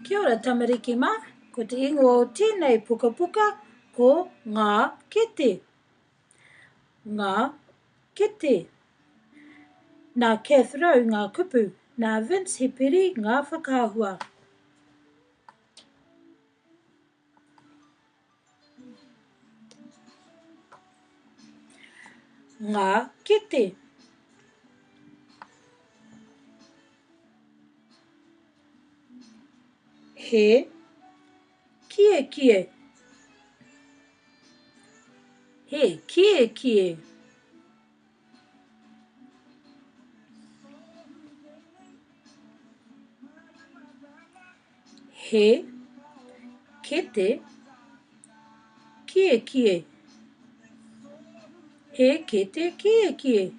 Kia ora tamariki mā, ko te ingoa o tēnei pukapuka ko Ngā Kete. Ngā Kete. Nā Cath Rowe ngā kupu, nā Vince Heperi ngā whakaahua. Ngā kete. He kiekie. He kiekie. He kete kiekie. He kete kiekie.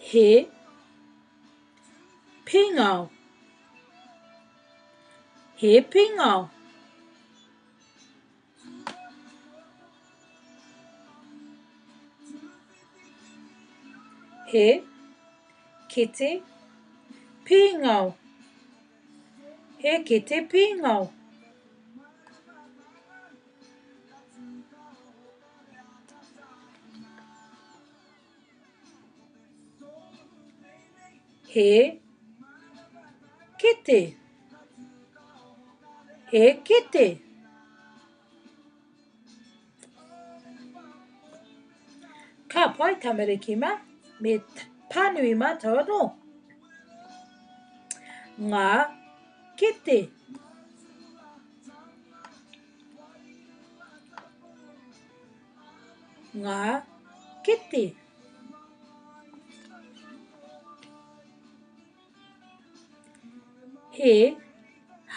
He pīngao. He pīngao. He kete pīngao. He kete pīngao. He kete. He kete. Ka pai tamariki mā, me pānui mātou anō. Ngā kete. Ngā kete. He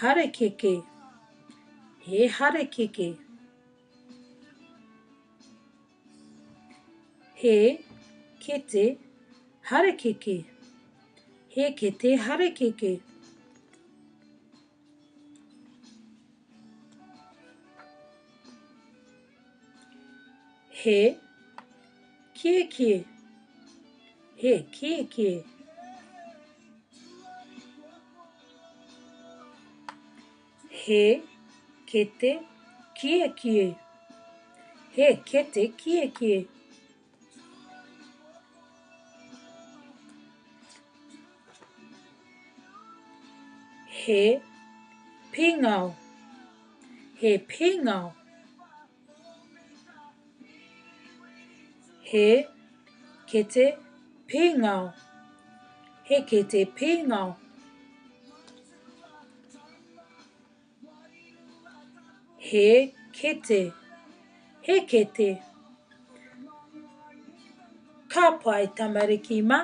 harakeke. He harakeke. He kete harakeke. He kete harakeke. He kiekie. He kiekie. He kete kiekie. He kete kiekie. He pīngao. He pīngao. He kete pīngao. He kete pīngao. He kete. He kete. Ka pai tamariki ma.